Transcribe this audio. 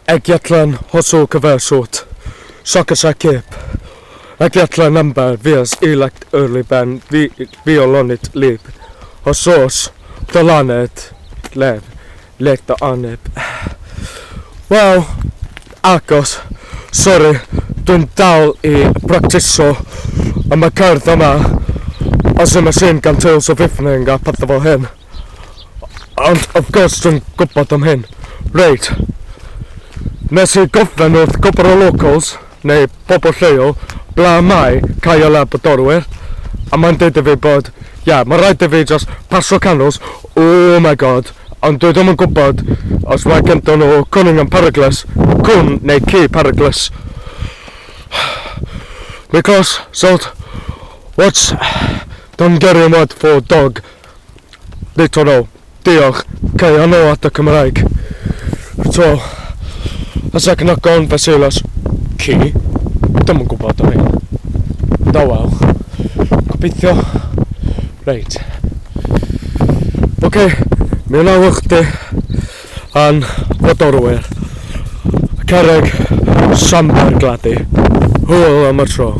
Egyetlen hosszú-kövesút szakasza kép. Egyetlen ember vias élek örlében violonit lép. A sors talanet lev leta aneb. Wel, agos, sori, dwi'n dal i practiso am y cerdd yma. Os yma sy'n gan Tales of Evening a pethau fel hyn. Ond, of course, dwi'n gwybod am hyn. Reit. Nes i gofyn wrth gwbl o locals, neu bobl lleol, bla mae Caio Labradorwyr, a mae'n deud i fi bod, ie, yeah, mae rhaid i fi just paso canws, oh my God, ond dwi ddim yn gwybod os mae genddyn nhw cwningham peryglus, cwn neu ci peryglus. Because, so, what's the Hungarian word for dog? They don't know. Diolch. Cei, a nôl at y Cymraeg. So, as ac yn Fasilas. Ci? Dwi'm yn gwybod am hyn. Do wel. Gobeithio. Reit. Oce, okay, mi wna chdi yn fodorwyr. Cerrig Sambar Gladu. Hwyl am y tro.